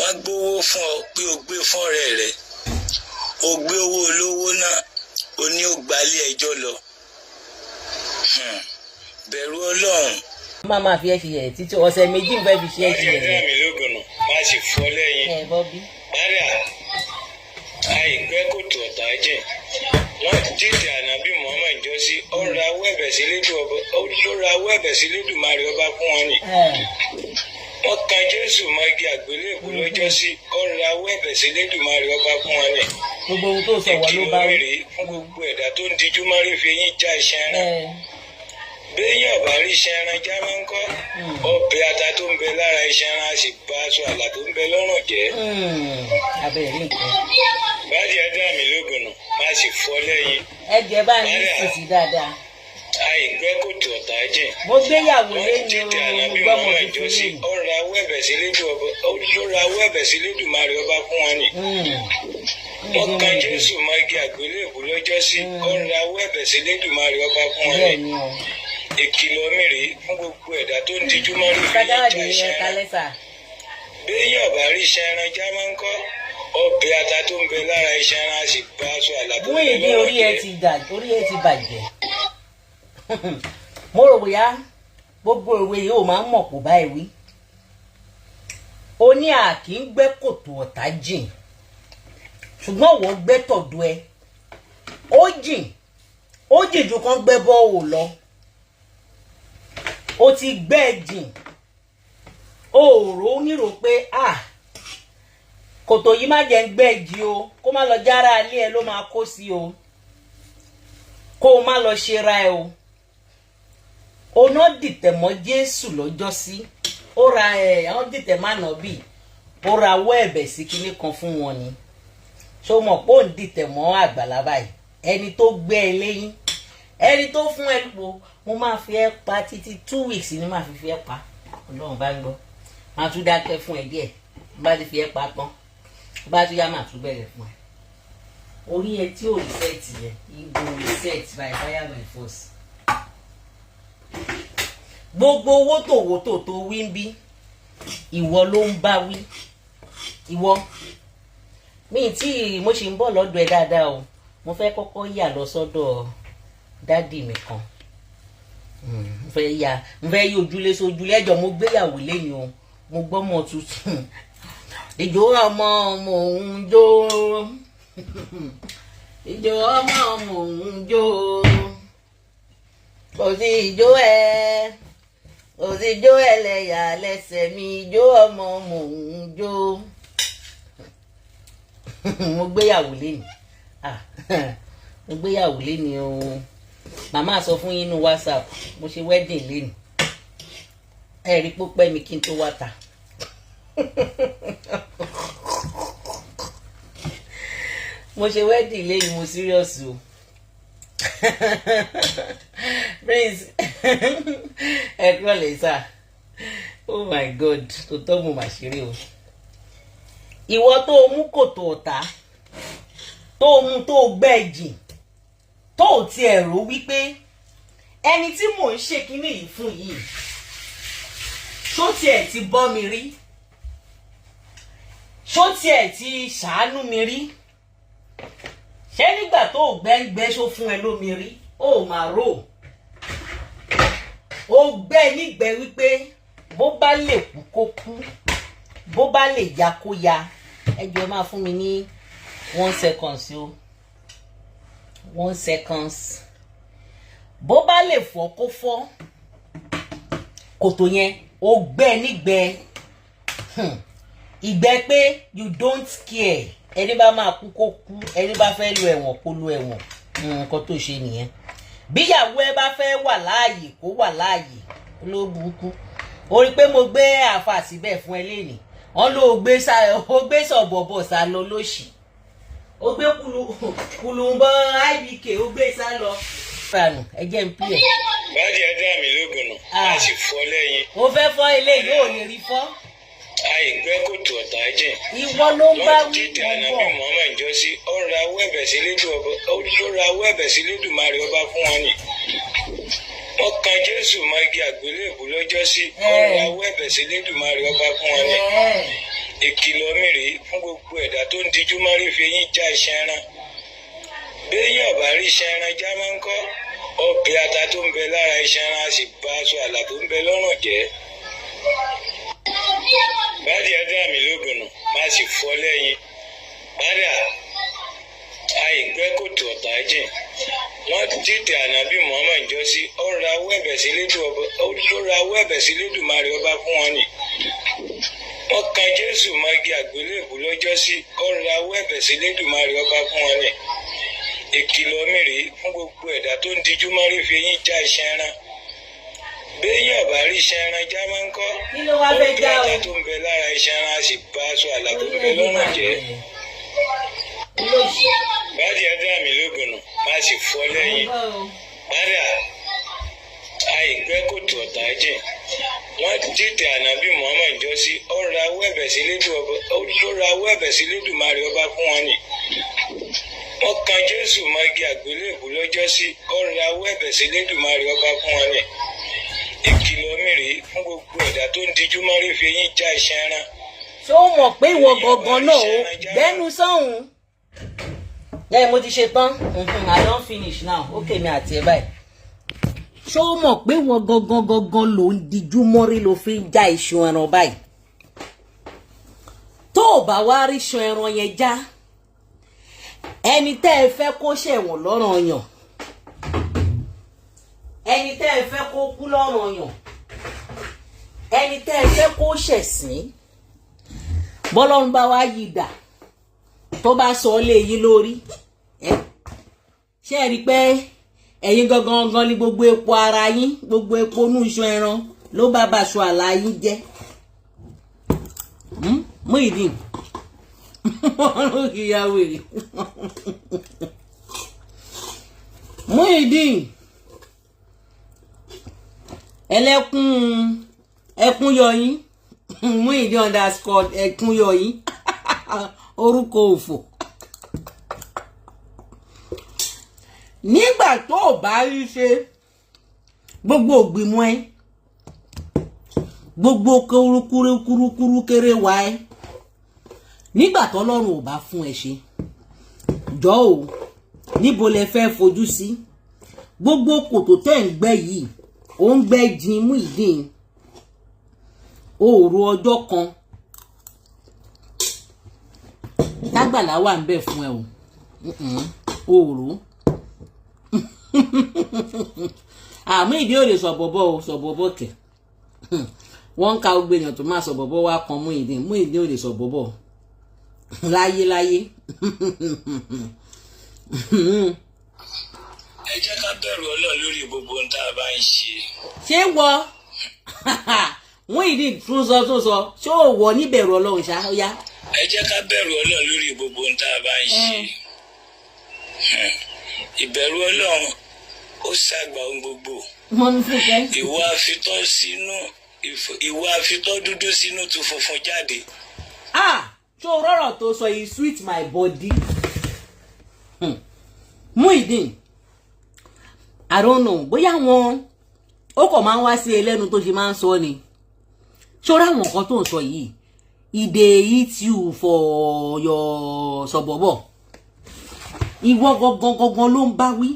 Wọ́n gbówó fún ọ pé o gbé fún ọ̀rẹ́ rẹ, o gbé owó olówó náà, o ní ó gbalé ẹjọ́ lọ. Bẹ̀rù Ọlọ́run. Má máa fi ẹ́ ṣe yẹ̀yẹ́ títí ọ̀sẹ̀ 2 ń fẹ́ fi ṣe ẹ́ ṣe Ọjọ́ yẹ̀yẹ́. mi lóògùn nù má sì fọ́ lẹ́yìn. Ẹ Bobby. Padà àìgbẹ́ kòtò ọ̀tá jìn, wọ́n dìde ànábì Muhammed jọ́sí, ó ra wẹ́ẹ̀bẹ̀ sí lédùn ọba, ó ra wẹ́ẹ̀bẹ̀ sí Lédùmarè ọba fún wọn ni. Wọ́n kan Jésù mọ́ igi àgbélébùú lọ́jọ́sí, ó ra wẹ́ẹ̀bẹ̀ sí Lédùmarè ọba fún wọn ni. Gbogbo ohun tó sọ wọ́n ló bá Ìkìlọ̀ wí. mi rèé fún gbogbo ẹ̀dá tó ń dijú mọ́rí fi eyín já iṣan ẹran. Béèyàn ọ̀bá rí iṣan ẹran já máa ń kọ́ ọbẹ̀ ata tó ń bẹ lára iṣan ẹran, á sì bá aṣọ àlà tó ń bẹ lọ́rùn jẹ́. Abẹ́rẹ́ rí nǹkan. Bájẹ́ dá mi lóògùn nù má sì fọ́ lẹ́yìn. Ẹ jẹ́ bá ní sísì dáadáa. Àìgbẹ́ kòtò ọ̀tá jìn. Mo gbéyàwó Wọ́n lé ní dìde o, mo ànábì gbọ́mọ Muhammed tuntun jọ́sí, lé. ó ra wẹ́ẹ̀bẹ̀ sí lédùn ọba, ó ra wẹ́ẹ̀bẹ̀ sí Lédùmarè ọba fún wọn ni. Wọ́n kan Jésù mọ́ igi àgbélébùú lọ́jọ́sí, ó ra wẹ́ẹ̀bẹ̀ sí Lédùmarè ọba fún wọn Bẹ́ẹ̀ ni. ni o. Ìkìlọ̀ mi rèé fún gbogbo ẹ̀dá tó ń dijú mọ́rí fi eyín já Kájáde iṣan ẹ ẹran. kalẹ́ sà. Béèyàn ọ̀bá rí iṣan ẹran já máa ń kọ́ ọbẹ̀ ata tó ń bẹ lára iṣan ẹran, á sì bá aṣọ àlà tó ń bẹ Muyideen, lọ́rùn orí ẹ jẹ́. ti dà, orí ẹ ti bàjẹ́. Mo rò bóyá gbogbo ìwé yìí ò máa ń mọ̀ kó báyìí wí. O ní a kì í gbẹ́ kòtò ọ̀tá jìn, ṣùgbọ́n wọ́n gbẹ́ tọ̀dọ̀ ẹ, ó jìn, ó jìn ju kán gbẹ́ bọ́ọ̀ lọ. O ti gbẹ́ jìn, o ò rò ó nírò pé ah, kòtò yìí má jẹ́ ń gbẹ́ jì o, kó má lọ jára ilé ẹ ló máa kó sí o, kó o má lọ ṣera ẹ o. Oná dìtẹ̀ mọ́ Jésù lọ́jọ́sí, ó ra ẹ̀, àwọn dìtẹ̀ má nà bì, ó ra awọ́ ẹ̀bẹ̀ sí kinní kan fún wọn ni. Ṣó mọ̀ pé òun dìtẹ̀ mọ́ àgbàlá báyìí? Ẹni tó gbé ẹ léyìn, ẹni tó fún ẹ lò, mo máa fi ẹ pa títí 2 weeks ni máa fi ẹ pa. Ọlọ́run bá ń gbọ́, máa tún dákẹ́ fún ẹ díẹ̀. Bá ti fi ẹ pa tán, bá tún yá, máa tún bẹ̀rẹ̀ fún ẹ. Orí ẹ tí ò reset yẹn, e go reset by fire by force. Gbogbo owó tòwó tó wí ń bí, ìwọ ló ń bá wí. Ìwọ mi tí mo ṣì ń bọ̀ lọ́dọ̀ ẹ dáadáa o. Mo fẹ́ kọ́kọ́ yà lọ sọ́dọ̀ daddy mi kan. Mo fẹ́ yà, mo fẹ́ yí ojúlé sójúlé. Ẹjọ́, mo gbéyàwó lẹ́yìn o, mo gbọ́mọ tuntun. Ìjó ọmọ mò ń jó, ìjó ọmọ mò ń jó, kò sí ìjó ẹ, kò sí ìjó ẹlẹ́yà lẹ́sẹ̀ mi, ìjó ọmọ mò ń jó. Mo gbéyàwó lẹ́yìn. Ah, mo gbéyàwó lẹ́ni o. Màmá sọ fún yín nínú WhatsApp, mo ṣe wedding lẹ́ni. Ẹ rí pópẹ́ mi kí n tó wá ta. Mo ṣe wedding lẹ́ni, mo serious o. Prince, ẹ kúrò lè sà. Oh my God, tó tọ́ mo mà ṣeré o. Ìwọ tó o mú kòtò ọ̀tá, tó o mú, tó o gbẹ́ jìn, tó o tiẹ̀ rò wípé ẹni tí mò ń ṣe kinní yìí fún yìí, ṣó tiẹ̀ ti bọ́ mi rí, ṣó tiẹ̀ ti ṣàánú mi rí, ṣé nígbà tó o gbẹ́ngbẹ́ ṣó fún ẹ lómi rí? Ó mà rò ó gbẹ́ nígbẹ́ wípé bó bá lè kú kó kú, bó bá lè ya kó ya. Ẹ jọ̀ọ́, máa fún mi ní 1 seconds o, 1 seconds. Bó bá lè fọ́ kó fọ́. Kòtò yẹn, ó gbẹ́ nígbẹ́ ìgbẹ́ pé you don't care. Ẹni bá máa kú kó kú, ẹni bá fẹ́ lu ẹ̀wọ̀n kó lu ẹ̀wọ̀n. Nǹkan tó ṣe nìyẹn. Bíyàwó ẹ bá fẹ́ wà láàyè kó wà láàyè. Olóburúkú, ó rí i pé mo gbé àáfà síbẹ̀ fún ẹ lẹ́nìí. Wọ́n ló gbé sá, ó gbé sọ̀bọ̀bọ̀ sá lọ lóṣì, ó gbé kùlùmbọ̀ ibk, ó gbé sá lọ. Fànù ẹ jẹ́ n pí ẹ̀. Bájì ẹ dá mi lóògùn nù, Ah. a sì fọ́ lẹ́yìn. Ó fẹ́ fọ́ eléyìí, ò lè rí fọ́. Àìgbẹ́ kòtò ọ̀tá jìn. Ìwọ ló ń bá Wọ́n wí. dìde Mọ́ ànábì bọ̀. Muhammed jọ́sí, ó ra wẹ́ẹ̀bẹ̀ sí lédùn ọba, ó ra wẹ́ẹ̀bẹ̀ sí Lédùmarè ọba fún wọn ni. Wọ́n kan Jésù mọ́ igi àgbélébùú lọ́jọ́sí, ó ra wẹ́ẹ̀bẹ̀ sí Lédùmarè ọba fún wọn ni. Ìkìlọ̀ mi rèé fún gbogbo ẹ̀dá tó ń dijú mọ́rí fi eyín já iṣan ẹran. Béèyàn bá rí iṣan ẹran já máa ń kọ́ ọbẹ̀ ata tó ń bẹ lára iṣan ẹran, á sì ba aṣọ àlà tó ń bẹ lọ́rùn jẹ́. Bádìí ẹ̀dá mi lógun nù má sì fọ́ lẹ́yìn padà. Àìgbẹ́ kòtò ọ̀tá jìn. Wọ́n dìtẹ̀ ànábì Muhammad jọ́sí, ó rawọ́ ẹ̀bẹ̀ sí Lédùmarè ọba fún wọn ni. Wọ́n kan Jésù mọ́gi àgbélébù lọ́jọ́sí, ó rawọ́ ẹ̀bẹ̀ sí Lédùmarè ọba fún wọn ni. Ìkìlọ̀ mi rèé fún gbogbo ẹ̀dá tó ń dijú mọ́rí fi eyín já iṣan ẹran. Béèyàn bá rí iṣan ẹran já máa ń kọ́ Kí ló wá fẹ́ já o? ata tó ń bẹ lára iṣan ẹran, á sì ba aṣọ àlà tó ń bẹ lọ́rùn jẹ́. Bádìí ẹ̀dá mi lógun nù má sì fọ́ lẹ́yìn padà. Àìgbẹ́ kòtò ọ̀tá jìn. Wọ́n dìtẹ̀ ànábì Muhammad jọ́sí, ó rawọ́ ẹ̀bẹ̀ sí Lédùmarè ọba fún wọn ni. Wọ́n kan Jésù mọ́gi àgbélébù lọ́jọ́sí, ó rawọ́ ẹ̀bẹ̀ sí Lédùmarè ọba fún wọn ni. Ìkìlọ̀ mi rèé fún gbogbo ẹ̀dá tó ń dijú mọ́rí fi eyín já iṣan ẹran. Ṣé ó mọ̀ pé ìwọ gangan náà ó gbẹ́nu sọ́hùn? Lẹ́yìn mo ti ṣe tán, I don finish now. Okay, mi àti ẹ báyìí. Ṣé ó mọ̀ pé ìwọ gangan gangan ló ń dijú mọ́rí ló fi ń já iṣan ẹran báyìí? Tó o bá wá rí iṣan ẹran yẹn já, ẹni tẹ́ ẹ fẹ́ kó ṣẹ̀wọ̀n lọ́rùn ọyàn, ẹni tẹ́ ẹ fẹ́ kó kú lọ́rùn ọyàn, ẹni tẹ́ ẹ fẹ́ kó ṣẹ̀sín, bọ́lọ́run bá wá yí dà tó bá sọ ọ́ lé yín lórí ẹ, ṣé ẹ rí i pé ẹ̀yin gangan gangan ni gbogbo epo ara yín, gbogbo epo inú iṣan ẹran ló bá baṣọ àlà yín jẹ́? Muyideen ìyá wèrè Muyideen, ẹlẹ́kùn ẹkún yọyín, Muyideen_ẹkún yọyín, orúkọ òfò. Nígbà tó o bá rí ṣe gbogbo ògbìmọ̀ ẹ, gbogbo kúrúkúrúkúrú kéré wa ẹ, nígbà tọ́lọ́run ò bá fún ẹ ṣe, jọ o, níbo lẹ fẹ́ fojú sí? Gbogbo kòtò tẹ́ ń gbẹ́ yìí, ó ń gbẹ́ jin. Muyideen, òòrùn ọjọ́ kan tágbàlá wà ń bẹ̀ fún ẹ o, òòrùn àmọ́ ìdí ò lè sọ̀bọ̀bọ̀ o, sọ̀bọ̀bọ̀ kẹ̀. Wọ́n ń ka gbogbo èèyàn tó máa sọ̀bọ̀bọ̀ wá kan Muyideen. Muyideen ò lè sọ̀bọ̀bọ̀ láyé láyé. Ẹ jẹ́ ká bẹ̀rù Ọlọ́run lórí gbogbo ohun tá a bá ń ṣe. Ṣé wọ Muyideen tún sọ tún sọ, ṣé ò wọ níbẹ̀rù Ọlọ́run ṣá? Ó yá. Ẹ jẹ́ ká bẹ̀rù Ọlọ́run lórí gbogbo ohun tá a bá ń ṣe. Ìbẹ̀rù Ọlọ́run ó ṣàgbà ohun gbogbo. Mọ́mí Fúnkẹ́. Ìwà àfitọ́ sínú, ìwà àfitọ́ dúdú sínú tu funfun jáde. Ah, ṣó rọrọ tó sọ yìí sweet my body. Muyideen, I don't know bóyá wọn ó kàn máa ń wá sí ẹlẹ́nu tó ṣe máa ń sọ ni. Ṣó ráwọn nǹkan tó ń sọ yìí, e dey hit you for your sọ̀bọ̀bọ̀. Ìwọ gangan gangan ló ń bá wí.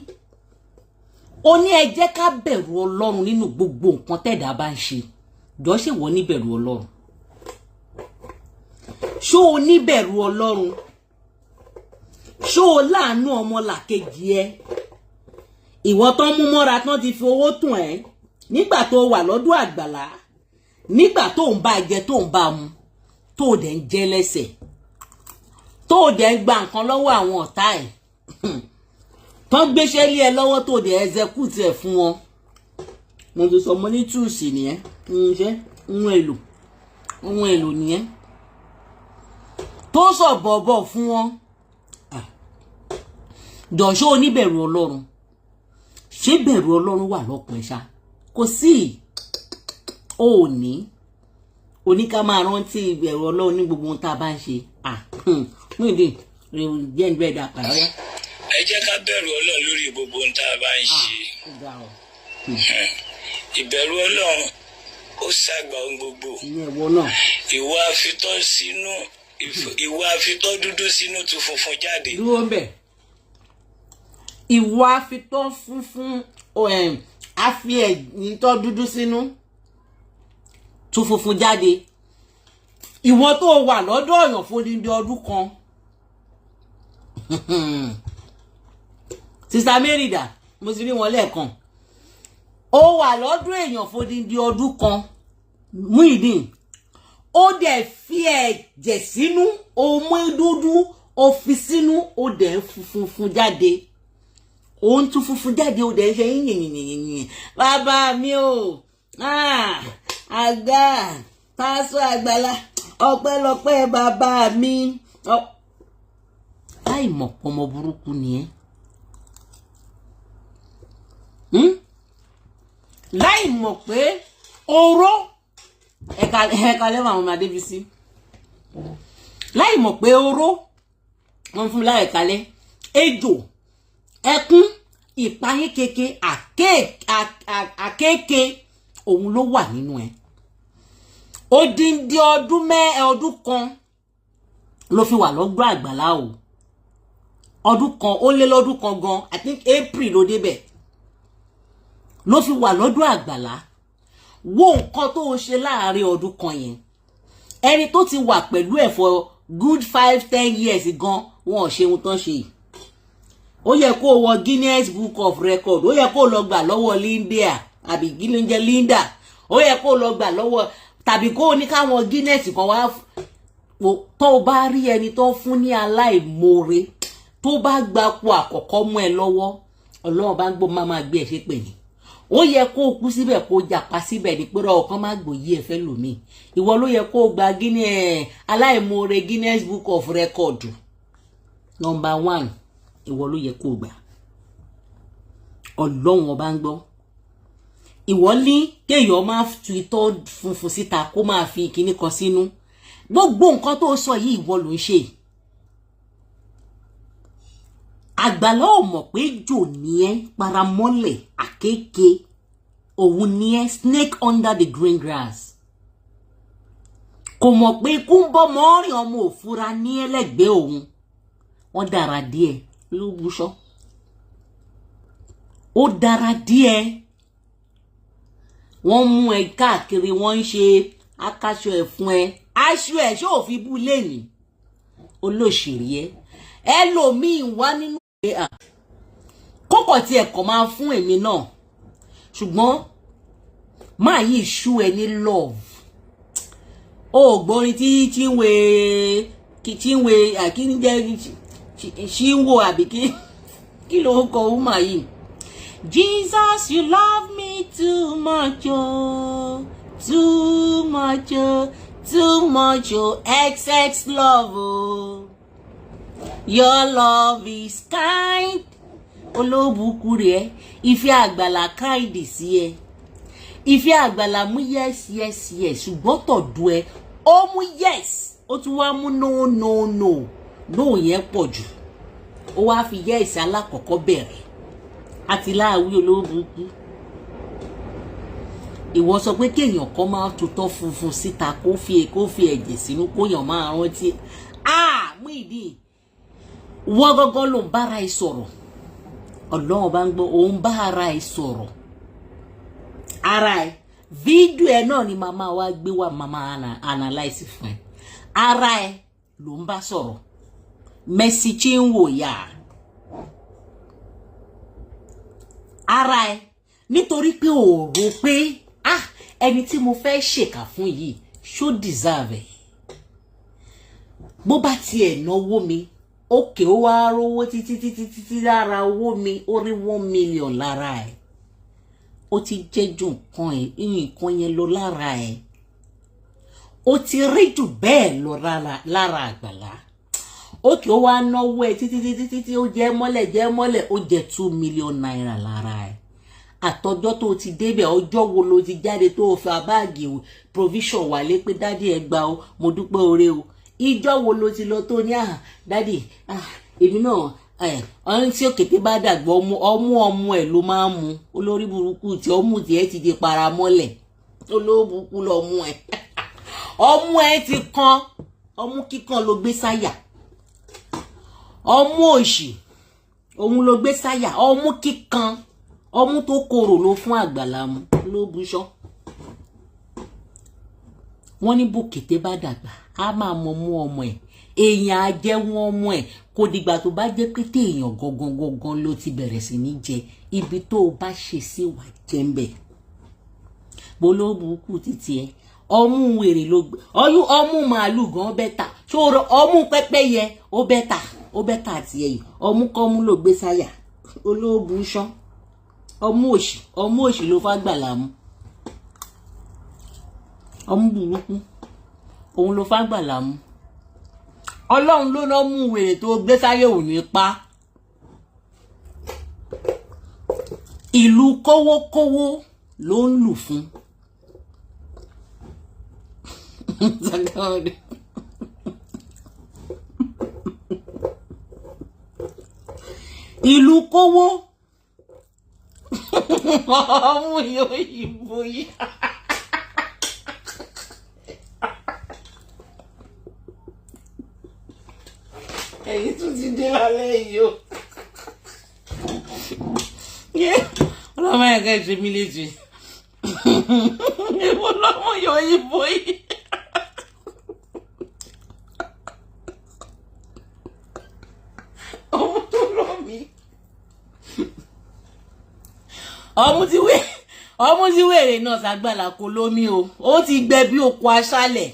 Ó ní ẹ jẹ́ ká bẹ̀rù Ọlọ́run nínú gbogbo nǹkan tẹ̀dá bá ń ṣe. Jọ, ṣe wọ́n níbẹ̀rù Ọlọ́run? Ṣó o níbẹ̀rù Ọlọ́run? Ṣó o láàánú ọmọ làkejì ẹ? Ìwọ tán mú mọ́ra tán ti fi owó tún ẹ nígbà tó wà lọ́dún àgbàlá, nígbà tó ń bá jẹ, tó ń bá mu, tó o dẹ̀ ń jẹ́ lẹ́sẹ̀, tó o dẹ̀ ń gba nǹkan lọ́wọ́ àwọn ọ̀tá ẹ̀ tán gbéṣẹ́ lé ẹ lọ́wọ́, tó o dẹ̀ execute ẹ̀ fún wọn. Mo ti sọ, mo ní túùsì nìyẹn, irinṣẹ́, ohun èlò nìyẹn tó sọ bọ̀bọ̀ fún wọn. Jọ̀ṣọ́ oníbẹ̀rù Ọlọ́run, ṣé bẹ̀rù Ọlọ́run wà lọ́kàn ẹ̀ ṣá? Kò sí o. Ò ní oníká máa rántí ìbẹ̀rù Ọlọ́run ní gbogbo ohun tá a bá ń ṣe. Muyideen jẹ́ ń gbẹ́ dà pàrọ̀ yá. Ẹ jẹ́ ká bẹ̀rù Ọlọ́run lórí gbogbo ohun tá a bá ń ṣe. Ìbẹ̀rù Ọlọ́run Ó ṣàgbà ohun gbogbo. Ìyẹn ìwọ náà. Ìwọ afitọ́ sínú, ìwọ afitọ́ dúdú sínú tu funfun jáde. Dúró ń bẹ̀. Ìwọ afitọ́ funfun, afi ẹ̀yìntọ́ dúdú sínú tú funfun jáde. Ìwọ tó wà lọ́dọ̀ ọ̀yàn fún odindi ọdún kan. Sister Mary dà? Mo ti rí wọn lẹ́ẹ̀kan. Ó wà lọ́dún èèyàn fún odindi ọdún kan, Muyideen. Ó dẹ̀ fi ẹ̀jẹ̀ sínú, ó mú dúdú, ó fi sínú, ó dẹ̀ ń funfun jáde, ó ń tún funfun jáde, ó dẹ̀ ń ṣe yìnyínyìnyín. Bàbá mi o, àgbà pásọ àgbàlá, ọpẹ́lọpẹ́ bàbá mi. Láì mọ̀ pọmọ burúkú ni ẹ́. Láì mọ̀ pé oró ẹ̀ka ẹ̀ka lẹ́wọ̀n àwọn ọmọ Adébísí, láì mọ̀ pé oró wọ́n fún mi láì kalẹ̀ ejò ẹkún ìpayín keke àkéèké òun ló wà nínú ẹ. Odindi ọdún mẹ́ ọdún kan ló fi wà lọ́gbọ́n àgbàlá o. Ọdún kan, ó lé lọ́dún kan gan. I think April ló débẹ̀ ló fi wà lọ́dún àgbàlá. Wo nǹkan tó o ṣe láàárín ọdún kan yẹn. Ẹni tó ti wà pẹ̀lú ẹ̀ for good 5, 10 years gan, wọn ò ṣe ohun tán ṣe yìí. Ó yẹ kó o wọ Guinness Book of Record. Ó yẹ kó o lọ gbà lọ́wọ́ Linda, àbí kí ló ń jẹ́ Linda? Ó yẹ kó o lọ gbà lọ́wọ́, tàbí kó o ní káwọn Guinness kan wá. Tó o bá rí ẹni tó fún ní aláìmoore, tó bá gbapò àkọ́kọ́ mú ẹ lọ́wọ́, Ọlọ́run bá ń gbọ́, máa gbé ẹ ṣépè ni. Ó yẹ kó o kú síbẹ̀, kó o jàpá síbẹ̀ ní pé ọkàn má gbòyí ẹ fẹ́ lòmíì. Ìwọ ló yẹ kó o gba Guinness aláìmoore, Guinness Book of Record number one. Ìwọ ló yẹ kó o gbà. Ọlọ́run ọba ń gbọ́. Ìwọ ní kéèyàn máa tu itọ́ funfun síta, kó máa fi kinní kan sínú. Gbogbo nǹkan tó sọ yìí, ìwọ ló ń ṣe. Àgbàlá ò mọ̀ pé jò ní ẹ́, paramọ́lẹ̀ àkékè òun ní ẹ́, snake under the green grass. Kò mọ̀ pé ikú ń bọ́ mọ́rin ọmọ òfura ní ẹlẹ́gbẹ̀ẹ́ òun. Wọ́n dára díẹ̀ ló buṣọ́, ó dára díẹ̀. Wọ́n mú ẹ káàkiri, wọ́n ń ṣe akáṣọ ẹ̀ fún ẹ. Aṣọ ẹ̀ ṣó fi bú lẹ́yìn olóṣèré ẹ. Ẹlòmíín wá nínú ẹ kókò tí ẹ kàn máa fún èmi náà, ṣùgbọ́n máa yí ṣú ẹ ní love. Ó gbórin tí Chinwe, Chinwe àkíní jẹ́ Chinwo, àbí kí ló ń kọ woman yìí? Jesus, you love me too much, oh, too much, oh, too much, oh, xx love, oh, your love is kind. Olóbùkún rẹ̀, ìfẹ́ àgbàlá kind sí ẹ. Ìfẹ́ àgbàlá mú yes, yes, yes, ṣùgbọ́n tọ̀dọ̀ ẹ, ó mú yes, ó tún wá mú no, no, no, no yẹn pọ̀ jù. Ó wá fi yes alákọ̀ọ́kọ́ bẹ̀rẹ̀ àti láàwí. Olóbùkún, ìwọ sọ pé kéèyàn kan máa tutọ́ funfun síta, kó fi ẹ̀jẹ̀ sínú, kóyàn máa rántí. Ah, Muyideen, wọ́n gọ́gọ́ ló ń bára ẹ sọ̀rọ̀. Ọlọ́run bá ń gbọ́, òun bá ara ẹ sọ̀rọ̀. Ara ẹ, fídíò ẹ náà ni màmá wa gbé wá, màmá analyse fún ẹ. Ara ẹ ló ń bá sọ̀rọ̀. Mercy Chinwo yà ara ẹ, nítorí pé ò rò pé, ah, ẹni tí mo fẹ́ ṣèkà fún yìí, ṣó deserve ẹ̀? Bó bá tiẹ̀ náwó mi òkè, ó wá rówó títí títí títí lára owó mi, ó rí 1 million lára ẹ̀, ó ti jẹ́ ju nǹkan ẹ̀, nǹkan yẹn lọ lára ẹ̀, ó ti rí jù bẹ́ẹ̀ lọ lára àgbàlá òkè. Ó wá náwó ẹ̀ títí títí títí, ó jẹ́ mọ́lẹ̀, jẹ́ mọ́lẹ̀, ó jẹ́ ₦2 million lára ẹ̀. Àtọjọ́ tó ti débẹ̀, ọjọ́ wo ló ti jáde tó o fa báàgì provision wálé pé, "Daddy, ẹ gbà o, mo dúpẹ́ oore o"? Ìjọ́ wo ló ti lọ tó ní, "Ah, daddy, ah, èmi náà"? Ọ̀hún tí òkété bá dàgbà, ọmú ọmú ọmú ẹ̀ ló máa ń mu. Olórí burúkú tí ọmú tiẹ̀ ti di paramọ́lẹ̀. Olóòbùkún lọ mú ẹ, ọmú ẹ ti kan, ọmú kíkan ló gbé sáyà, ọmú òṣì òun ló gbé sáyà, ọmú kíkan, ọmú tó korò ló fún àgbàlá mu ló buṣọ. Wọ́n ní bòkété bá dàgbà, á máa mọ mú ọmọ ẹ̀, èèyàn á jẹ́wọ́n ọmọ ẹ̀. Kò dìgbà tó bá jẹ́ pé téèyàn gangan gangan ló ti bẹ̀rẹ̀ sí ní jẹ, ibi tó o bá ṣe sí wà jẹ́ ń bẹ̀. Bolóbùkù títí ẹ, ọmú wèrè ló gbé, ọyún ọmú màálù gan better ṣòro, ọmú pẹ́pẹ́yẹ ó better, ó better tiẹ̀ yìí. Ọmú kọ́mú ló gbé sáyà, olóòbù ṣán, ọmú òṣì, ọmú òṣì ló fàgbàlá mu, ọmú burúkú òun ló fàgbàlá mu. Ọlọ́run ló ná mú wèrè tó gbé sáyé ò ní pa. Ìlú kówókówó ló ń lù fún. Ìlú kówó ọmú yóò yìnbó yìí. Ẹ̀yin tún ti dé lálẹ́ yìí o. Ọlọ́mọ yẹn ká ṣe mí léṣe. Ìwọ lọ́mọ yóò yìnbó yìí. Ọmọ tó lọ mí. Ọmú tí wèrè náà ṣàgbàlá kò lómi o. Ó ti gbẹ bí oko aṣálẹ̀.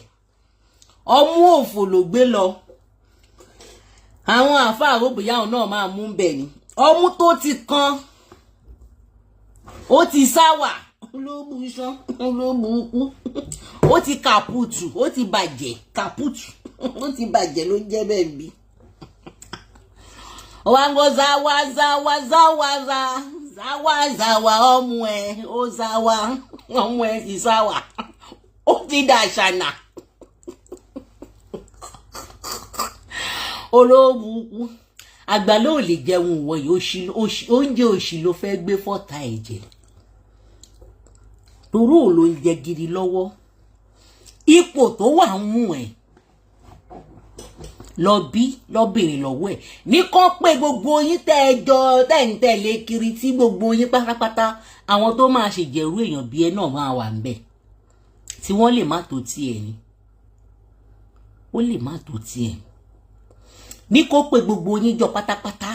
Ọmú òfò ló gbé lọ. Àwọn àáfàá àròbìyáwó náà máa mú bẹ̀ ni. Ọmú tó ti kan, ó ti sáwà, olóòbù iṣan, olóòbù ikú, ó ti kàpùtù, ó ti bàjẹ́, kàpùtù, ó ti bàjẹ́ ló ń jẹ́ bẹ́ẹ̀ bí. Wá ń gbọ́ záwá záwá záwá zá záwá záwá, ọmú ẹ ó záwá, ọmú ẹ ti sáwà, ó ti dàṣànà. Olóòbù àgbà ló lè jẹun ìwọ yìí, oúnjẹ òṣì ló fẹ́ gbé fọ́ta ẹ̀jẹ̀, toró ò ló ń jẹ gidi lọ́wọ́. Ipò tó wà ń mú ẹ lọ bí lọ bèrè lọ́wọ́ ẹ̀ ní kán pé gbogbo yín tẹ́ ẹ jọ tẹ́ ń tẹ̀lé kiri, tí gbogbo yín pátápátá, àwọn tó máa ṣèjẹ̀rú èèyàn bí ẹ náà máa wà ń bẹ̀, tí wọ́n lè má tó tiẹ̀ ni, ó lè má tó tiẹ̀ ní kó pé gbogbo yín jọ pátápátá.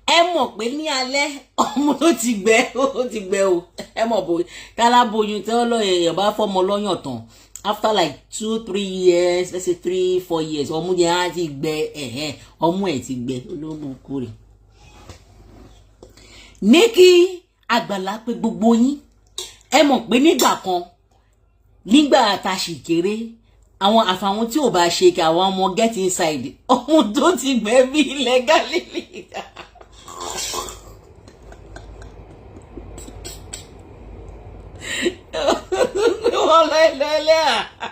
Ẹ mọ̀ pé ní alẹ́ ọmọ tó ti gbẹ, ó ti gbẹ o. Ẹ mọ̀ bó kálábóyún tí wọ́n lọ èèyàn bá fọmọ lọ́yàn tán, after like 2-3 years, let's say 3-4 years, ọmú yẹn á ti gbẹ. Ẹ̀hẹ́n, ọmú ẹ̀ ti gbẹ, olóògùn rẹ̀. Ní kí àgbàlá pé gbogbo yín, ẹ mọ̀ pé nígbà kan, nígbà tá a sì kéré, àwọn àfàwọn tí ò bá ṣe kí àwọn ọmọ get inside, ọmọ tó ti gbẹ bí ilẹ̀ Gálílì. Wọ́n lẹ́lẹ́lẹ́ à.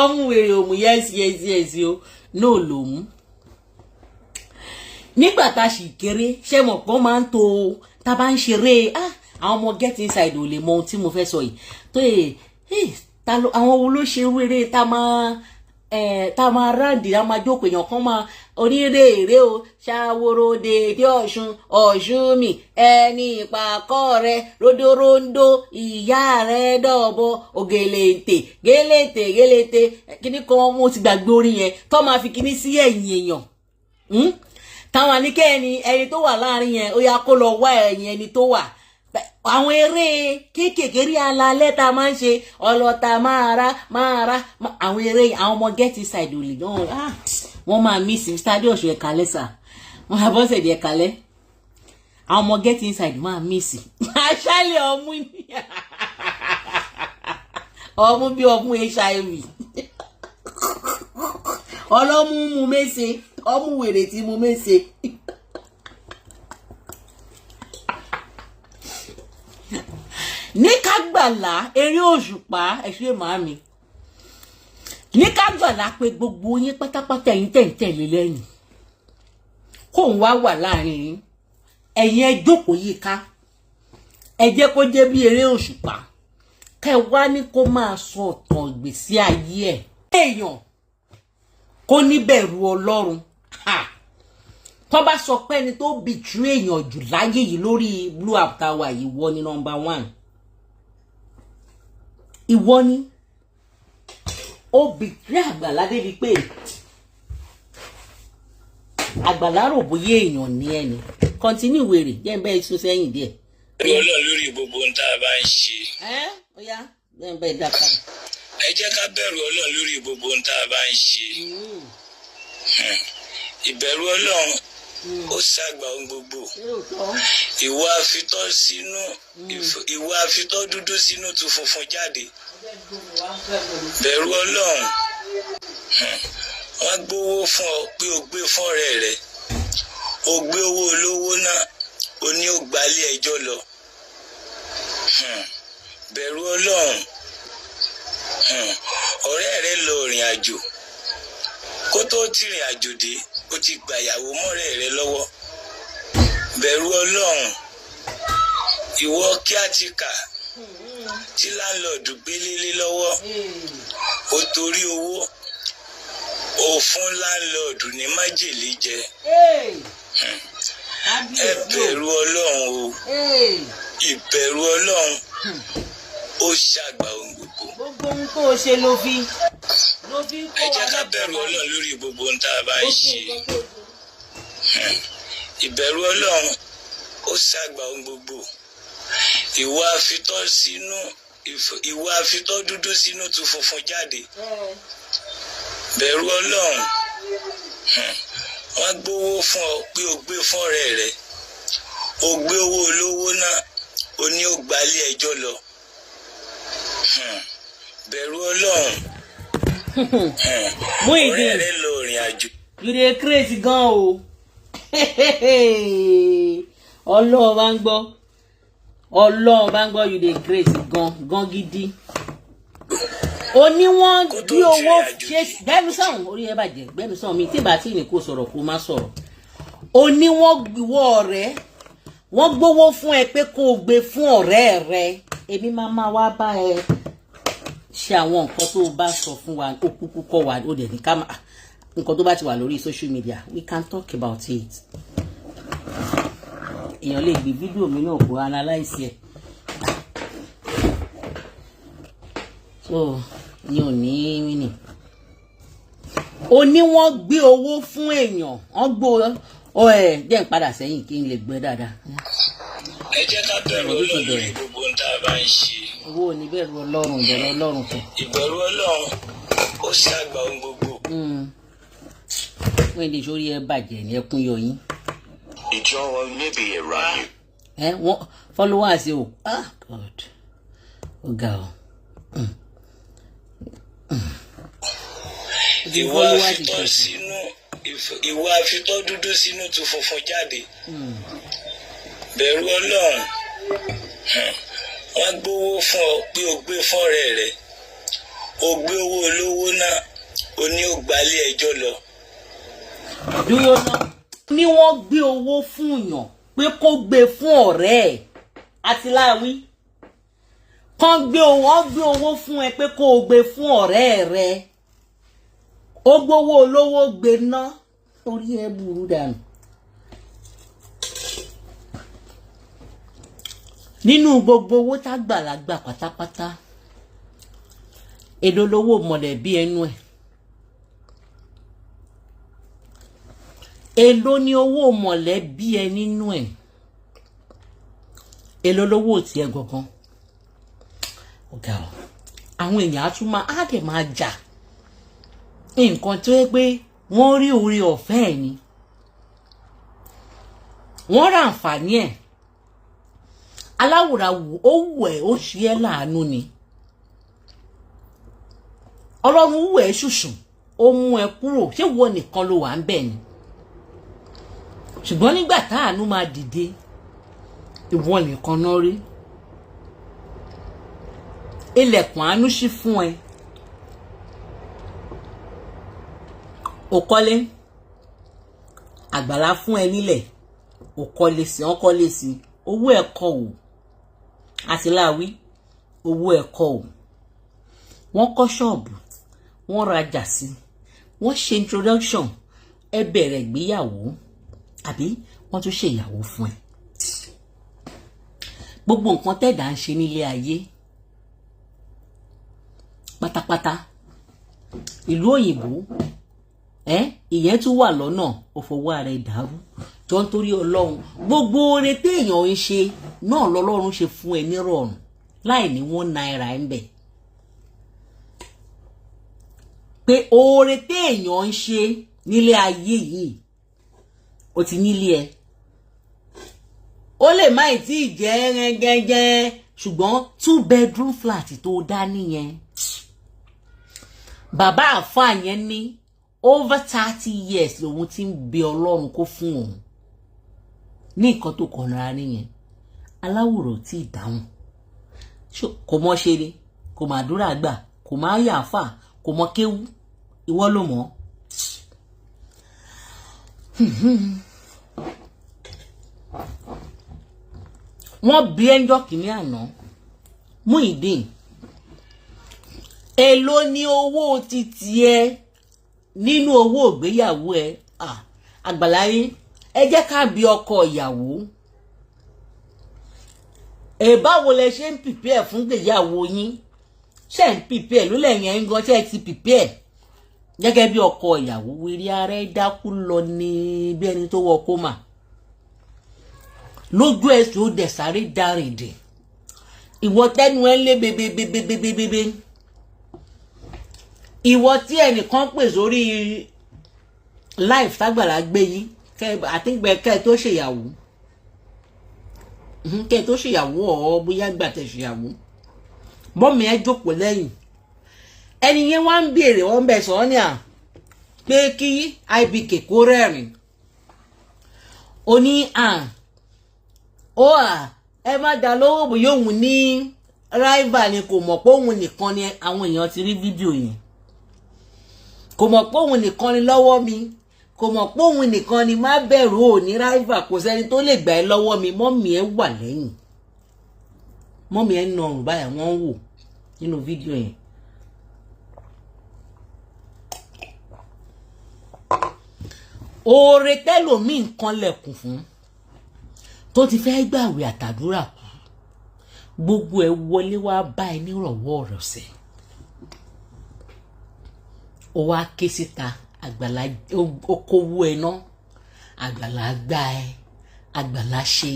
Ọmú wèrè òmù, yes yes yes o náà ló mú. Nígbà tá a sì kéré, ṣé mọ̀ pọ́n máa ń to tá a bá ń ṣeré, àwọn ọmọ get inside ò lè mọ ohun tí mo fẹ́ sọ yìí. Tó yẹ àwọn wo ló ṣe wéré tá a máa ráǹdì, a máa jókòó, èèyàn kan máa onírè èrè o, ṣàwòrò dèdè ọ̀ṣun ọ̀ṣun mi ẹni ìpàkọ́ rẹ ródóróńdó ìyá rẹ dọ̀bọ ògèlèǹtè gélèǹtè gélèǹtè kíní kan, mo ti gbàgbé orin yẹn, tó máa fi kíní sí ẹ̀yìn èèyàn, táwọn àníkẹ́ ẹni ẹni tó wà láàrin yẹn, ó yá kó lọ wá ẹ̀yìn ẹni tó wà. Àwọn eré kéékèèké rí alalẹ́ tá a máa ń ṣe, ọlọ́ta máa ra máa ra, àwọn eré àwọn ọmọ get inside ò lè dán, wọ́n máa miss stadium ọ̀ṣun ẹ̀ka lẹ́sà wọ́n abọ́sẹ̀dẹ̀ ẹ̀ka lẹ́, àwọn ọmọ get inside máa miss aṣálẹ̀ ọmú ni ọmú bí ọmú HIV, ọlọ́mú mu mése, ọmú wèrè tí mu mése. Ní kágbàlá eré òṣùpá ẹ̀ṣẹ́ màámi, ní kágbàlá pé gbogbo yín pátápátá, ẹ̀yin tẹ̀ǹtẹ̀lé lẹ́yìn, kóun wá wà láàrin yín, ẹ̀yin ẹ jókòó yìí ká, Ẹ jẹ́ kó jẹ́ bí eré òṣùpá, kẹ́ wá ní kó máa sọ ọ̀tàn ìgbésí ayé ẹ̀. Èèyàn kó níbẹ̀rù Ọlọ́run. Tó bá sọ pé ẹni tó betray èèyàn jù láyé yìí lórí blue app tá a wà yìí, ìwọ ni number one. Ìwọ ni ó betray Àgbàlá débi pé Àgbàlá rò bóyá èèyàn ní ẹni. Continue, wèrè, jẹ́ ń bẹ́ẹ̀ sún sẹ́yìn díẹ̀. Bẹ̀rù Ọlọ́run lórí gbogbo ohun tá a bá ń ṣe. Ẹ ó yá, jẹ́ ń bẹ́ẹ̀ dá padà. Ẹ jẹ́ ká bẹ̀rù Ọlọ́run lórí gbogbo ohun tá a bá ń ṣe. Ìbẹ̀rù Ọlọ́run, ó ṣàgbà ohun gbogbo. Ìwà àfitọ́ dúdú sínú tu funfun jáde. Bẹ̀rù Ọlọ́run. Wọ́n gbowó fún ọ pé o gbé fún ọ̀rẹ́ rẹ, o gbé owó olówó náà, o ní ó gbalé ẹjọ́ lọ. Bẹ̀rù Ọlọ́run. Ọ̀rẹ́ rẹ lọ ìrìn àjò, kó tó tìrìn àjò dé, ó ti gbàyàwó mọ́rẹ́ rẹ lọ́wọ́. Bẹ̀rù Ọlọ́run. Ìwọ kíátíkà tí landlord gbélé lé lọ́wọ́, ó torí owó, ó fún landlord ní májèlé jẹ. Ẹ bẹ̀rù Ọlọ́run o. Ìbẹ̀rù Ọlọ́run, ó ṣàgbà ohun gbogbo. Gbogbo ohun tó o ṣe ló fi Ẹ jẹ́ ká bẹ̀rù Ọlọ́run lórí gbogbo ohun tá a bá ń ṣe. Ìbẹ̀rù Ọlọ́run, ó ṣàgbà ohun gbogbo. Ìwà àfitọ́ dúdú sínú tu funfun jáde. Bẹ̀rù Ọlọ́run. Wọ́n gbowó fún ọ pé o gbé fún ọ̀rẹ́ rẹ, o gbé owó olówó náà, o ní ó gbalé ẹjọ́ lọ. Bẹ̀rù Ọlọ́run. Muyideen. Ọ̀rẹ́ rẹ lọ ìrìn àjò. You dey crazy gan o. Ọlọ́run bá ń gbọ́, Ọlọ́run bá ń gbọ́, you dey crazy gan gan gidi. O ní wọ́n Kó tó bí owó tìrìn àjò. Ṣe gbẹ́nu sọ̀hún, orí ẹ bàjẹ́. Gbẹ́nu sọ̀hún mi tí bá tí ní kó sọ̀rọ̀, kó má sọ̀rọ̀. O ní wọ́n ìwọ ọ̀rẹ́, wọ́n gbowó fún ẹ pé kó o gbé fún ọ̀rẹ́ rẹ. Èmi máa máa wá bá ẹ ṣe àwọn nǹkan tó o bá sọ fún wa. Ó kúkú kọ́ wa, ó dẹ̀ ní ká máa nǹkan tó bá ti wà lórí social media, we can talk about it. Èèyàn lè gbé fídíò mi náà kó analyse ẹ̀, so ní ò ní mí o ní wọ́n gbé owó fún èèyàn, wọ́n gbó ọ. Ẹ jẹ́ n padà sẹ́yìn kí n lè gbọ́ dáadáa. Ẹ jẹ́ ká bẹ̀rù Ọdún tó Ọlọ́run lórí bẹ̀rẹ̀. gbogbo ohun tá a bá ń ṣe. Owó ò ní bẹ̀rù Ọlọ́run, ìbẹ̀rù Ọlọ́run kù. Ìbẹ̀rù Ọlọ́run, ó ṣàgbà ohun gbogbo. Wọ́n lè sórí ẹ bàjẹ́ ní ẹkún yọ yín. Ìjọ níbi ìrànlẹ́. Ẹ wọ́n followers o. Ah, God, ó ga o. Ìwà Followers àfitọ́ ìjọsìn. sínú ìwà àfitọ́ dúdú sínú tu funfun jáde. Bẹ̀rù Ọlọ́run. Wọ́n gbowó fún ọ pé o gbé fún ọ̀rẹ́ rẹ, o gbé owó olówó náà, o ní ó gbalé ẹjọ́ lọ. Dúró ná. Ní wọ́n gbé owó fún yàn pé kó gbé fún ọ̀rẹ́ ẹ̀ àti láwí kán gbé owó, wọ́n gbé owó fún ẹ pé kó o gbé fún ọ̀rẹ́ rẹ, ó gbowó olówó gbé ná, orí ẹ burú dànù. Nínú gbogbo owó tágbàlagbà pátápátá, èló lówó mọ̀lẹ́bí ẹnu ẹ̀? Èló ni owó mọ̀lẹ́bí ẹ nínú ẹ̀? Èló lówó tiẹ̀ gangan? Ọ̀gá o, àwọn èèyàn á tún máa á dẹ̀ máa jà nǹkan tó yẹ pé wọ́n rí oore ọ̀fẹ́ ẹ̀ ni wọ́n rà àǹfààní ẹ̀. Aláwòrán wù ó wù ẹ́, ó ṣe ẹ́ láàánú ni. Ọlọ́run wù ẹ́ ṣùṣùn, ó mú ẹ kúrò. Ṣé ìwọ nìkan ló wà ń bẹ̀ ni? Ṣùgbọ́n nígbà táàánú máa dìde, ìwọ nìkan náà rí. Ilẹ̀kùn àánú ṣí fún ẹ, ò kọ́lé àgbàlá fún ẹ nílẹ̀, ò kọ́lé sí, wọ́n kọ́lé sí, owó ẹ̀ kọ̀ wò. Àtìláwí owó ẹ̀kọ́ o. Wọ́n kọ́ ṣọ́ọ̀bù, wọ́n rajà sí, wọ́n ṣe introduction, ẹ bẹ̀rẹ̀ ìgbéyàwó, àbí wọ́n tún ṣe ìyàwó fún ẹ. Gbogbo nǹkan tẹ̀dá ń ṣe nílé ayé pátápátá, ìlú òyìnbó ẹ, ìyẹn tún wà lọ́nà òfòwò ara ẹ̀ dàrú jọ nítorí Ọlọ́run. Gbogbo oore téèyàn ń ṣe náà lọ́lọ́run ṣe fún ẹ nírọ̀rùn láì ní ₦1 ń bẹ̀. Pé oore téèyàn ń ṣe nílé ayé yìí, ó ti nílé ẹ, ó lè má ì tí ì jẹ́ rẹ́gẹ́gẹ́, ṣùgbọ́n 2 bedroom flat tó dá nìyẹn. Bàbá àfáà yẹn ní over 30 years lòun ti ń bẹ Ọlọ́run kó fún òun ní nǹkan tó kàn lára nìyẹn. Aláwòrán tí ì dáhùn, kò mọ ṣe ni, kò mà àdúrà gbà, kò má yà fà, kò mọ kéwú, ìwọ ló mọ̀. Wọ́n bí ẹjọ́ kìíní àná, Muyideen, èló ni owó títí ẹ nínú owó ìgbéyàwó ẹ? Àgbàlá yín, ẹ jẹ́ ká bi ọkọ ìyàwó ẹ, báwo lẹ ṣe ń prepare fún ìgbéyàwó yín? Ṣe ń prepare ló lẹ́yìn ẹ̀ ń gan? Ṣe ti prepare gẹ́gẹ́ bí ọkọ ìyàwó? Wírí ara ẹ dákú lọ ní bí ẹni tó wọ kómà lójú ẹsẹ̀, ó dẹ̀ sáré dárìndìn. Ìwọ tẹnu ẹ ń lé bebebebebebebe, ìwọ tí ẹnìkan pè sórí live tágbàlá gbé yín àtìgbẹ kẹ tó ṣèyàwó, kẹ tó ṣèyàwó, ọ bóyá gbà tẹ ṣèyàwó, mọ́mí ẹ jókòó lẹ́yìn ẹni yẹn, wá ń béèrè, wọ́n bẹ̀ sọ ní à pé kí IBK kó rẹ́rìn, ó ní à ó à ẹ má dá lówó, bóyá òun ní rival ni, kò mọ̀ pé òun nìkan ni. Àwọn èèyàn ti rí fídíò yẹn. Kò mọ̀ pé òun nìkan ni lọ́wọ́ mi, kò mọ̀ pé òun nìkan ni. Má bẹ̀rù, ò ní rival, kò sẹ́ni tó lè gbà ẹ́ lọ́wọ́ mi. Mọ́mì ẹ wà lẹ́yìn, mọ́mì ẹ ń nà ọrùn báyà, wọ́n ń wò nínú fídíò yẹn. Oore tẹ́lòmíì nǹkan lẹ̀kùn fún tó ti fẹ́ gbàwé àtàdúrà kú, gbogbo ẹ wọlé wá bá ẹ nírọ̀wọ́ rọ̀sẹ̀, ó wá ké síta. Àgbàlá ó kówó ẹ ná, àgbàlá gbá ẹ, àgbàlá ṣe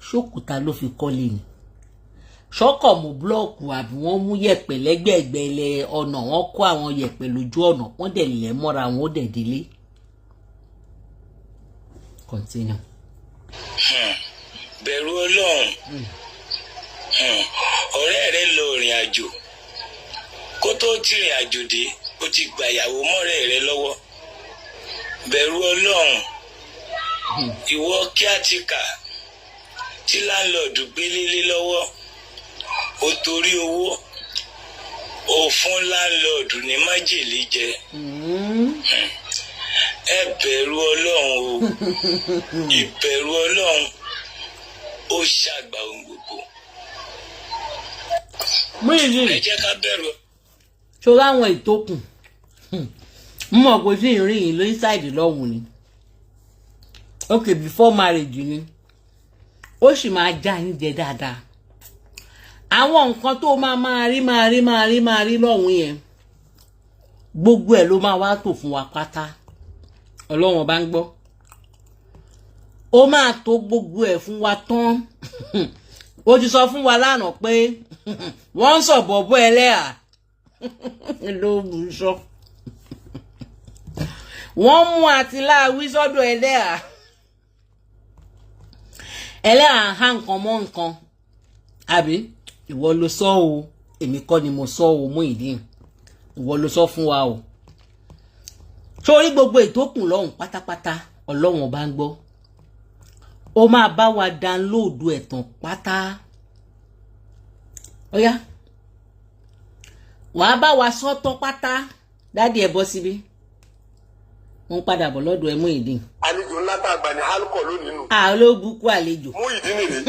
ṣókùtà ló fi kọ́lé ni, ṣọ́kọ̀ mú búlọ́ọ̀kù, àbí wọ́n mú yẹ̀pẹ̀ lẹ́gbẹ̀ẹ́gbẹ́ ilẹ̀ ọ̀nà, wọ́n kó àwọn yẹ̀pẹ̀ lójú ọ̀nà, wọ́n dẹ̀ lẹ̀ mọ́ra wọn, ó dẹ̀ délé. Continue. Bẹ̀rù Ọlọ́run. Ọ̀rẹ́ rẹ lọ ìrìn àjò, kó tó tìrìn àjò dé, ó ti gbàyàwó mọ́rẹ́ rẹ lọ́wọ́. Bẹ̀rù Ọlọ́run. Ìwọ kíátíkà tí láńlọ́ọ̀dù gbélé lé lọ́wọ́, ó torí owó ó fún láńlọ́ọ̀dù ní májèlé jẹ. Ẹ bẹ̀rù Ọlọ́run o. Ìbẹ̀rù Ọlọ́run ó ṣàgbà ohun gbogbo. Muyideen, Ẹ jẹ́ ká bẹ̀rù. Ṣọlá, àwọn ìtókùn mọ̀ pé sí ìrìn yìí ló inside lọ́hùn ni. Ok, before marriage ni ó sì máa já yín jẹ dáadáa. Àwọn nǹkan tó máa máa rí, máa rí, máa rí, máa rí lọ́hùn yẹn, gbogbo ẹ̀ ló máa wá tò fún wa pátá. Ọlọ́run ọba ń gbọ́, ó máa tó gbogbo ẹ̀ fún wa tán. Ó ti sọ fún wa lánàá pé wọ́n ń sọ̀bọ̀ bọ́ ẹlẹ́à ló mú sọ, wọ́n mú àtìláwí sọ́dọ̀ ẹlẹ́à, ẹlẹ́à há nǹkan mọ́ nǹkan, àbí? Ìwọ ló sọ o, èmi kọ́ ni mo sọ o. Muyideen, ìwọ ló sọ fún wa o. Sórí gbogbo ìtókùn lọ́hùn pátápátá, Ọlọ́run ọba ń gbọ́, ó máa bá wa download ẹ̀tàn pátá. Ó yá, wàá bá wa sọ́tọ̀ pátá. Daddy, ẹ̀ bọ́ síbí, wọ́n padà bọ̀ lọ́dọ̀ ẹ, Muyideen. Àlejò ńlá tá a gbà ní alukọ lónìí nù. Àlóbùkún àlejò. Muyideen nìyí.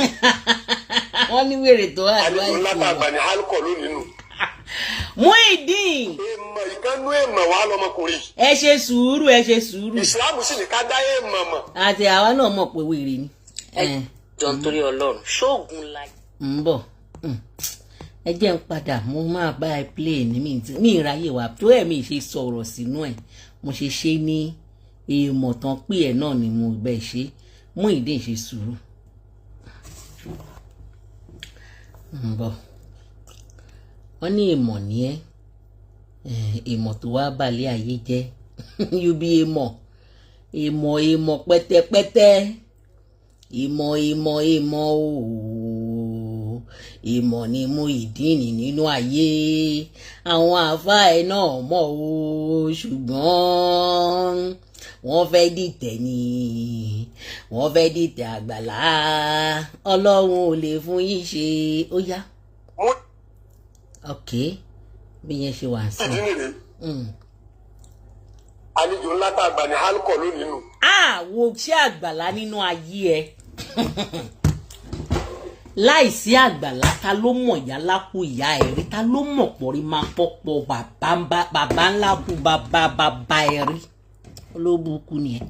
Wọ́n ní wèrè tó Àlejò advice ńlá tá a wọn. gbà ní alcohol lónìí nù. Muyideen. Èèmọ̀ ìkànnú èèmọ̀ wà lọmọkùnrin yìí. Ẹ ṣe sùúrù, ẹ ṣe sùúrù. Ìsìláàmù sì ní ká dá èèmọ̀ mọ̀. Àti àwa náà mọ̀ pé wèrè ni. Ẹ jọ, nítorí Ọlọ́run, ṣóògùn la. Ń bọ̀. Ẹ jẹ́ ń padà, mo máa bá ẹ play ní mi mi ìráyè wá tó ẹ̀ mi ṣe sọ̀rọ̀ sínú ẹ̀. Mo ṣe ṣe ní èèmọ̀ tán pé ẹ̀ náà ni mo bẹ̀ ṣe. Muyideen, ṣe sùúrù, ń bọ̀. Wọ́n ní èèmọ̀ ní ẹ́, èèmọ̀ tó wá balẹ̀ ayé jẹ́. You be èèmọ̀, èèmọ̀, èèmọ̀ pẹ́tẹ́pẹ́tẹ́, ìmọ̀, ìmọ̀, ìmọ̀ ooo. Ìmọ̀ ni Muyideen nínú ayé. Àwọn àáfàá ẹ̀ náà mọ̀ o, ṣùgbọ́n wọ́n fẹ́ dìtẹ̀ ni, wọ́n fẹ́ dìtẹ̀ àgbàlá. Ọlọ́run ò lè fún yín ṣe. Ó yá. Mú Ok, bí yẹn ṣe wà sí. ìdí nìyí. Àlejò ńlá tá a gbà ní alcohol lónìí nù. Àwo ṣé àgbàlá nínú ayé ẹ? Láìsí àgbàlá, ta ló mọ̀ ìyá lákú ìyá ẹ̀ rí? Ta ló mọ̀ pọ̀rí máa pọ̀pọ̀ bàbá ńlá kú bàbá bàbá ẹ̀ rí? Olóbùkú ni ẹ,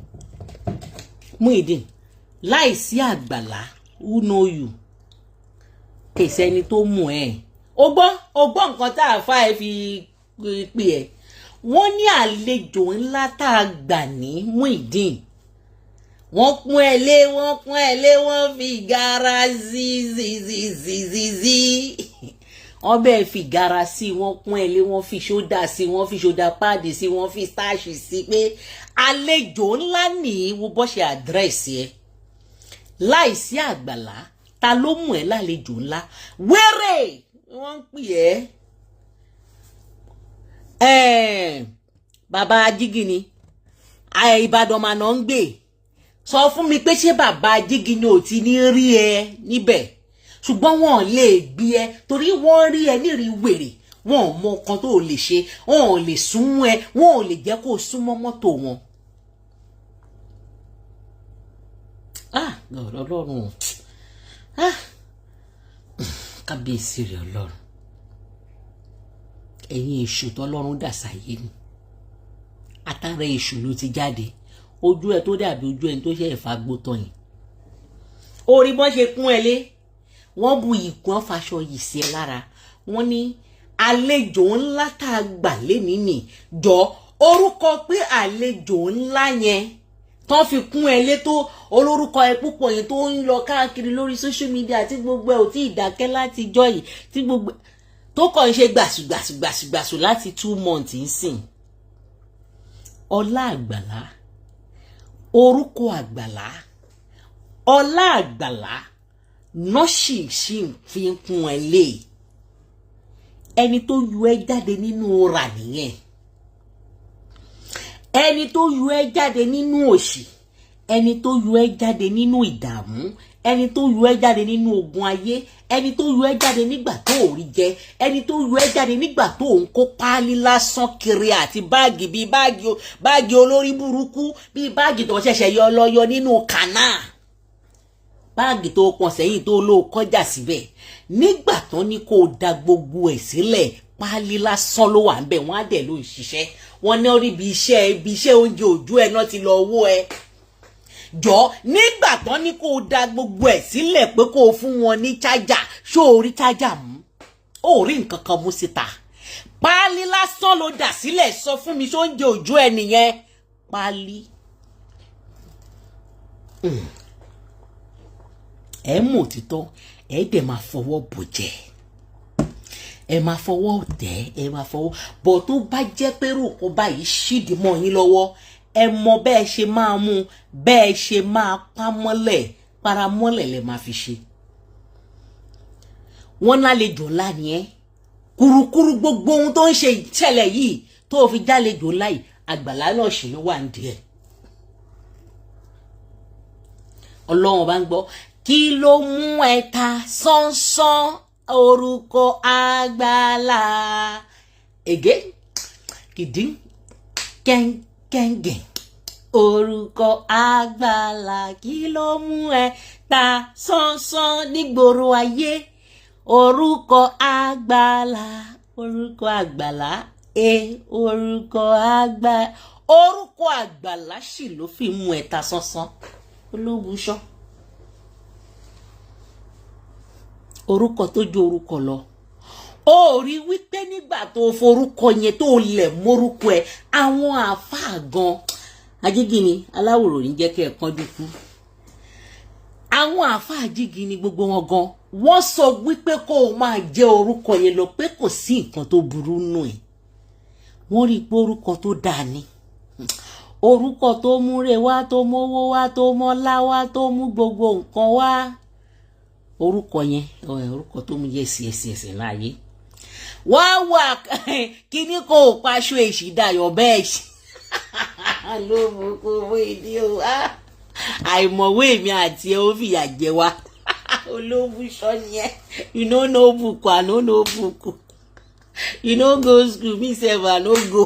Muyideen. Láìsí àgbàlá, who know you? Kèsì ẹni tó mú ẹ. O gbọ́, o gbọ́ nǹkan tá a fa ẹ fi pè ẹ. Wọ́n ní àlejò ńlá tá a gbà ní Muyideen. Wọ́n pọ́n ẹ lé, wọ́n pọ́n ẹ lé, wọ́n fi gara sí sí sí sí sí sí. Wọ́n bẹ́ẹ̀ fi gara sí, wọ́n pọ́n ẹ lé, wọ́n fi ṣódà sí, wọ́n fi ṣódà páàdì sí, wọ́n fi starch sí, pé àlejò ńlá nìyí. Wo bọ́ ṣe address ẹ. Láìsí àgbàlá, ta ló mú ẹ lálejò ńlá? Wéré wọ́n ń pè ẹ́. Bàbá Ajígini, Ìbàdàn mà náà ń gbé. Sọ fún mi pé ṣé bàbá Ajígini ò ti ní rí ẹ níbẹ̀? Ṣùgbọ́n wọn ò lè gbé ẹ torí wọ́n rí ẹ nírìí wèrè. Wọn ò mọ nǹkan tó lè ṣe, wọn ò lè súnmọ́ ẹ, wọn ò lè jẹ́ kó o súnmọ́ mọ́tò wọn. Ah, Ọlọ́run, ah, kábíyèsí rẹ̀ Ọlọ́run. Ẹ̀yin èṣù tọ́lọ́run dà sáyé ni, atara èṣù ló ti jáde. Ojú ẹ tó dàbí ojú ẹni tó ṣe ìfagbó tán yìí, orí bọ́n ṣe kún ẹ lé, wọ́n bu ìkún faṣọ yìí sí ẹ lára. Wọ́n ní àlejò ńlá tá a gbà lénìí nì jọ orúkọ pé àlejò ńlá yẹn tán fi kún ẹ lé, tó olórúkọ ẹ púpọ̀ yẹn tó ń lọ káàkiri lórí social media, tí gbogbo ẹ ò tí ì dákẹ́ láti jọ́ yìí, tí gbogbo tó kàn ń ṣe gbàsù gbàsù gbàsù gbàsù láti 2 months ń sìn. Ọlá àgbàlá, orúkọ àgbàlá, ọlá àgbàlá nọ́ọ̀ṣì sì fi ń kún ẹ lé. Ẹni tó yọ ẹ jáde nínú rà nìyẹn, ẹni tó yọ ẹ jáde nínú òṣì, ẹni tó yọ ẹ jáde nínú ìdààmú, ẹni tó yọ ẹ jáde nínú ogun ayé, ẹni tó yọ ẹ jáde nígbà tó ò rí jẹ, ẹni tó yọ ẹ jáde nígbà tó ń kó páálí lásán kiri àti báàgì bíi báàgì, báàgì olórí burúkú, bíi báàgì tó ṣẹ̀ṣẹ̀ yọ lọ́yọ nínú kànáà, báàgì tó pọ̀n sẹ́yìn tó lóo kọjá síbẹ̀. Nígbà tán ní kó o da gbogbo ẹ̀ sílẹ̀, páálí lásán ló wà ń bẹ̀. Wọ́n á dẹ̀ ló ń ṣiṣẹ́. Wọ́n ní orí ibi iṣẹ́ oúnjẹ òjú ẹ̀ náà ti lọ owó ẹ jọ. Nígbà tán ní kó o da gbogbo ẹ̀ sílẹ̀ pé kó o fún wọn ní chájà, ṣó o rí chájà mú? Ó rí nǹkan kan mú síta, páálí lásán ló dà sílẹ̀. Sọ fún mi, ṣó oúnjẹ òjú ẹ nìyẹn? Páálí. Ẹ mọ̀ òtítọ́, ẹ dẹ̀ máa fọwọ́ bò jẹ́, ẹ máa fọwọ́ tẹ̀, ẹ máa fọwọ́ bọ̀. Tó bá jẹ́ pé rògbò báyìí ṣídìí mọ́ yín lọ́wọ́, ẹ mọ bẹ́ẹ̀ ṣe máa mú, bẹ́ẹ̀ ṣe máa pamọ́lẹ̀, paramọ́lẹ̀ lẹ máa fi ṣe. Wọ́n lálejò ńlá ni ẹ́. Kurukuru gbogbo ohun tó ń ṣe ìṣẹ̀lẹ̀ yìí tó fi jálejò ńlá yìí, àgbàlá náà ṣì ló wà ń díẹ̀. Ọlọ́run bá ń gbọ́, kí ló mú ẹ ta sánsán orúkọ àgbàlá ègé kìdí kẹ́ńkẹ́ńgẹ̀? Orúkọ àgbàlá, kí ló mú ẹ ta sánsán nígboro ayé? Orúkọ àgbàlá, orúkọ àgbàlá, e orúkọ àgbà, orúkọ àgbàlá sì ló fi mú ẹ ta sánsán, olóbùṣọ. Orúkọ tó ju orúkọ lọ, ó rí wípé nígbà tó forúkọ yẹn tó lẹ̀ mórúkọ ẹ, àwọn àáfàá gan ajígini aláwòrán ní jẹ́ kí ẹ kánjú kú. Àwọn àáfàá ajígini gbogbo wọn gan, wọ́n sọ wípé kó o máa jẹ́ orúkọ yẹn lọ, pé kò sí nǹkan tó burú nù ẹ̀. Wọ́n rí i pé orúkọ tó dáa ni, orúkọ tó múre wá, tó mówó wá, tó mọ́lá wá, tó mú gbogbo nǹkan wá. Orúkọ yẹn, orúkọ tó mú yẹsì ẹsì ẹsì láàyè wá wà. Kíní kò paṣọ èsì dayọ̀ bẹ́ẹ̀ ṣe ló mú kó owó ìdí o. Àìmọ̀wé mi àti ẹ ó fìyà jẹ wá. Olóbùṣọ yẹn, you no know book, I no know book. You no go school, me sef I no go.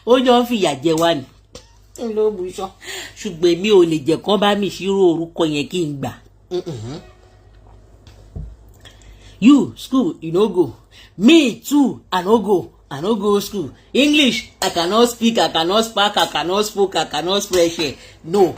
Ó jọ ń fìyà jẹ wá ni, olóbùṣọ. Ṣùgbọ́n èmi ò lè jẹ́ kán bá mi ṣírò orúkọ yẹn kí n gbà. You school, you no go. Me too, I no go. I no go school. English, I cannot speak, I cannot spark, I cannot spoke, I cannot spread share. No.